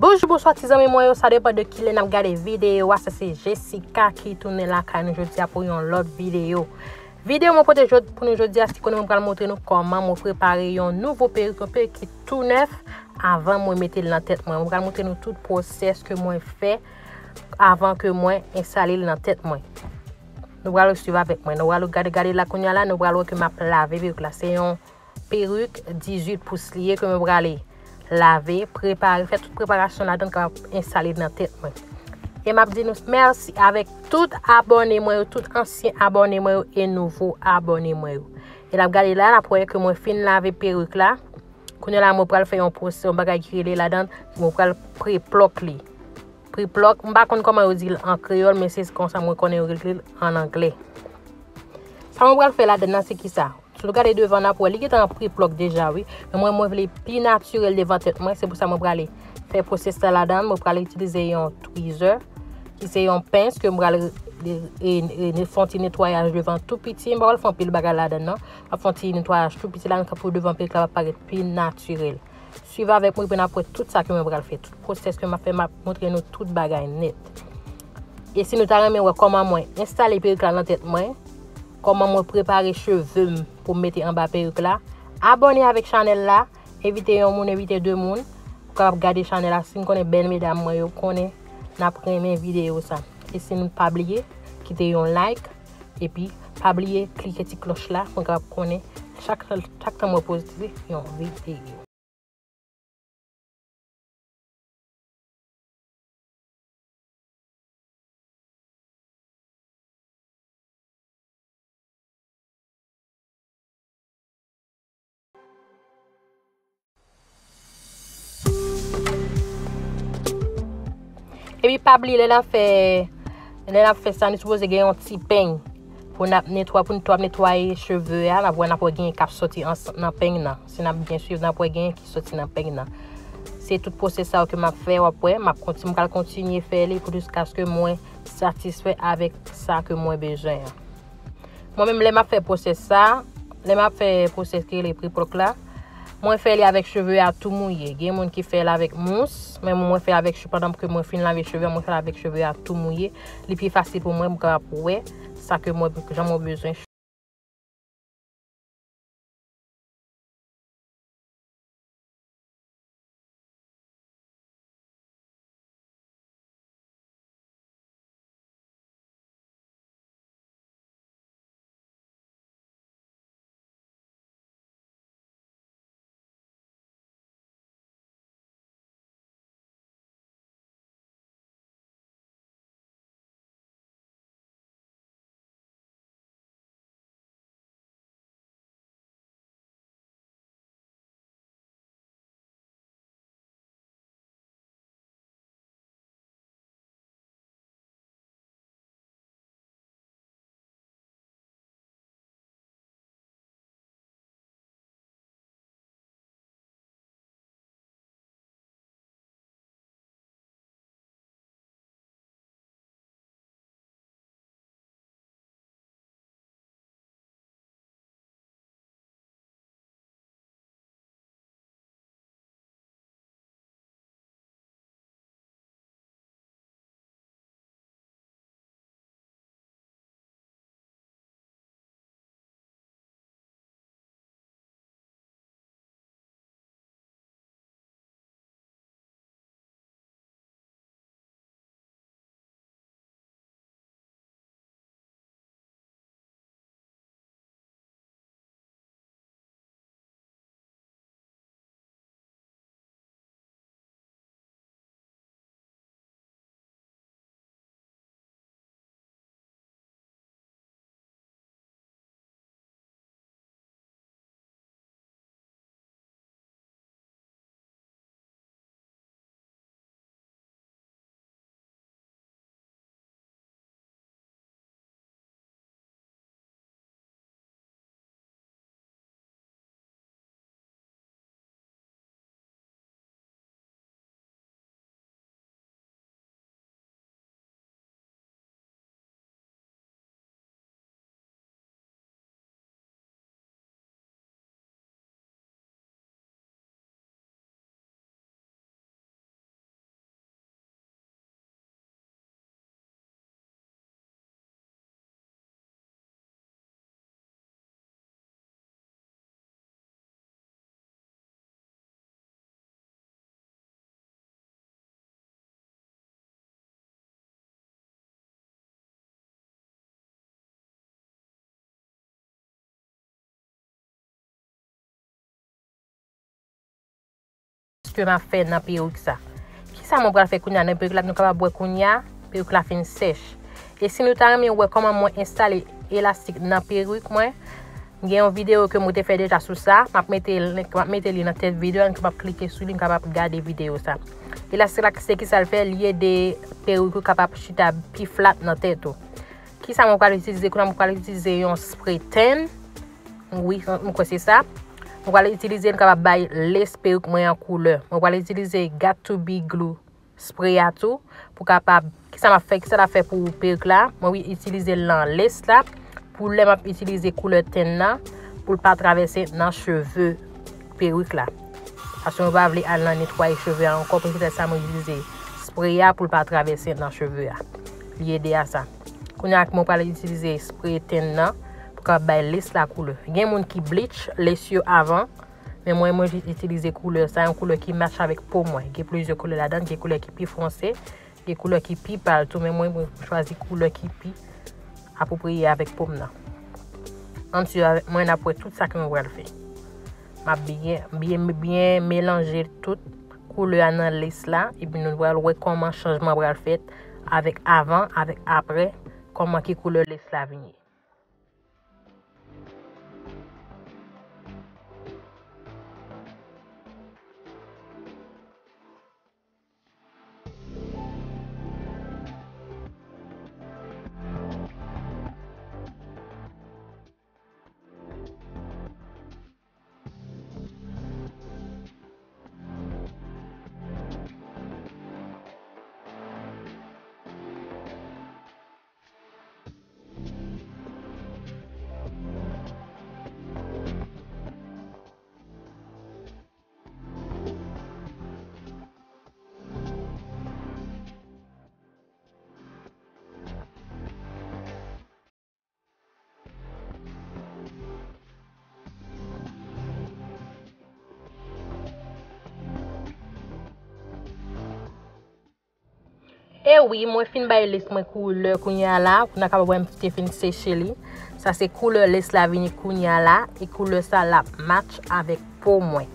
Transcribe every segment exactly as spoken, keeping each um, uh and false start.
Bonjou, bonswa ti zanmi mwen yo, sa depann de kilè n ap gade videyo a. Sa se Jessica ki tounen lakay nou jodi a pou yon lòt videyo. Videyo mwen pote jod- pou nou jodi a, si konnen mwen pral montre nou kòman mwen prepare yon nouvo perik, yon perik ki tou nèf avan mwen mete l nan tèt mwen. Mwen pral montre nou tout pwosès ke mwen fè avan ke mwen enstale l nan tèt mwen. Nou pral swiv avèk mwen. Nou pral gade, gade la kounye a la, nou pral wè ke m ap lave perik la. Se yon perik dizuit pous li ye ke mwen prale lave, prepare, fè tout preparasyon ladan l kapab enstale nan tèt mwen. E m ap di nou mèsi avèk tout abòne mwen yo, tout ansyen abòne mwen yo e nouvo abòne mwen yo. E n ap gade la, n ap wè ke mwen fin lave perik la. Kounye a la, mwen pral fè yon pwosè, yon bagay ki rele ladan, mwen pral pre-pluck li. Pre-pluck, m pa konn kòman yo di l an kreyòl, men se konsa mwen konnen yo rele l an anglè. Sa mwen pral fè ladan nan, se ki sa? Si nou gade devan, n ap wè li gentan pre-pluck deja, wi. Men mwen, mwen vle pi natirèl devan tèt mwen, se pou sa mwen prale fè pwosès la ladan, mwen prale itilize yon tweezer, ki se yon pens ke mwen prale e, e, e, fè yon ti netwayaj devan tou piti. Mwen pa pral fè anpil bagay ladan, non. Mwen ap fè yon ti netwayaj tou piti la, pou devan perik la va parèt pi natirèl. Swiv avèk mwen, epi n ap wè tout sa ke mwen pral fè. Tout pwosès ke m ap fè, m ap montre nou tout bagay nèt. E si nou ta renmen wè kòman mwen enstale perik la nan tèt mwen, kòman mwen prepare cheve m pou m mete anba perik la, abòne avèk chanèl la, envite yon moun, envite de moun, pou kapab gade chanèl la. Si n konnen bèl medam mwen yo, konnen n ap renmen videyo sa. E si nou pa bliye, kite yon like, epi pa bliye klike ti klòch la pou n kapab konnen chak, chak tan mwen poste yon videyo. Epi pa bliye, lè n ap fè, lè n ap fè sa, nou sipoze gen yon ti peny pou n ap netwa-, pou n tou ap netwaye cheve a, n ap wè, n ap wè gen k ap soti an, nan peny nan. Si n ap byen swiv, n ap wè gen ki soti nan peny nan. Se tout pwosès sa yo ke m ap fè, w ap wè, m ap konti-, m pral kontinye fè li pou jiskaske mwen satisfè avèk sa ke mwen bezwen an. Mwen menm, lè m ap fè pwosès sa, lè m ap fè pwosès ki rele pre-pluck la, mwen fè li avèk cheve a tou mouye. Gen moun ki fè l avèk mous, men mwen fè avèk che-, pandan ke mwen fin lave cheve a, mwen fè l avèk cheve a tou mouye. Li pi fasil pou mwen, m kapab wè sa ke mwen, jan mwen bezwen. ke m ap fè nan perik sa. Kisa mwen pral fè kounye a nan perik la, nou kapab wè kounye a, perik la fin sèch. E si nou ta renmen wè kòman mwen enstale elastik nan perik mwen, gen yon videyo ke mwen te fè deja sou sa, m ap mete link, m ap mete li nan tèt videyo a, nou kapab klike sou li, nou kapab gade videyo sa. Elastik la, se kisa l fè, li ede perik ou kapab chita pi flat nan tèt ou. Kisa mwen pral itilize kounye a, mwen pral itilize yon spray tan. Wi, mwen kwè se sa. Mwen pral itilize l kapab bay lace perik mwen an koulè. Mwen pral itilize Got to Be Glue spray a tou pou kapab, kisa m ap fè, kisa l ap fè pou perik la. Mwen itilize l nan lace la pou lè m ap itilize koulè tan nan pou l pa travèse nan cheve perik la. Paske mwen pa vle al nan netwaye cheve a ankò, poutèt sa mwen itilize spray a pou l pa travèse nan cheve a. Li ede a sa. Kounye a mwen pral itilize spray tan nan pou kapab bay lace la koulè. Gen moun ki bleach lace yo avan, men mwen, mwen jis itilize koulè sa, yon koulè ki match avèk po mwen. Gen plizyè koulè ladan, gen koulè ki pi fonse, gen koulè ki pi pal tou, men mwen, mwen chwazi koulè ki pi apwopriye avèk po m nan. Ann swiv avèk mwen, n ap wè tout sa ke mwen pral fè. M ap byen, byen, byen melanje tout koulè a nan lace la, epi nou pral wè kòman chanjman pral fèt avèk avan, avèk aprè, kòman ki koulè lace la vini. E wi, mwen fin bay lace mwen koulè kounye a la, pou n a kapab wè m te fin seche li. Sa se koulè lace la vini kounye a la, e koulè sa l ap match avèk po mwen.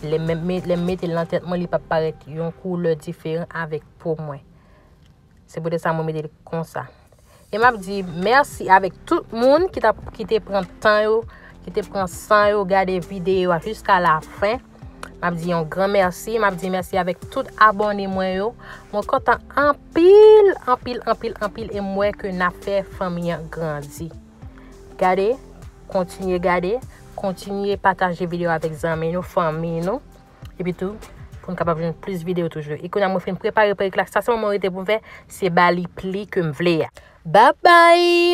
Lè m, lè m mete l nan tèt mwen, li p ap parèt yon koulè diferan avèk po mwen. Se poutèt sa mwen mete l konsa. E m ap di mèsi avèk tout moun ki t ap, ki te pran tan yo, ki te pran san yo gade videyo a jiska la fen. M ap di yon gran mèsi. M ap di mèsi avèk tout abòne mwen yo. Mwen kontan anpil, anpil, anpil, anpil. E m wè ke n ap fè fanmi an grandi. Gade, kontinye gade, kontinye pataje videyo avèk zanmi nou, fanmi nou. Epi tou, pou n kapab jwenn plis videyo toujou. E kounye a mwen fin prepare perik la. Sa sèlman mwen rete pou m fè, se ba li pli ke m vle a. Babay!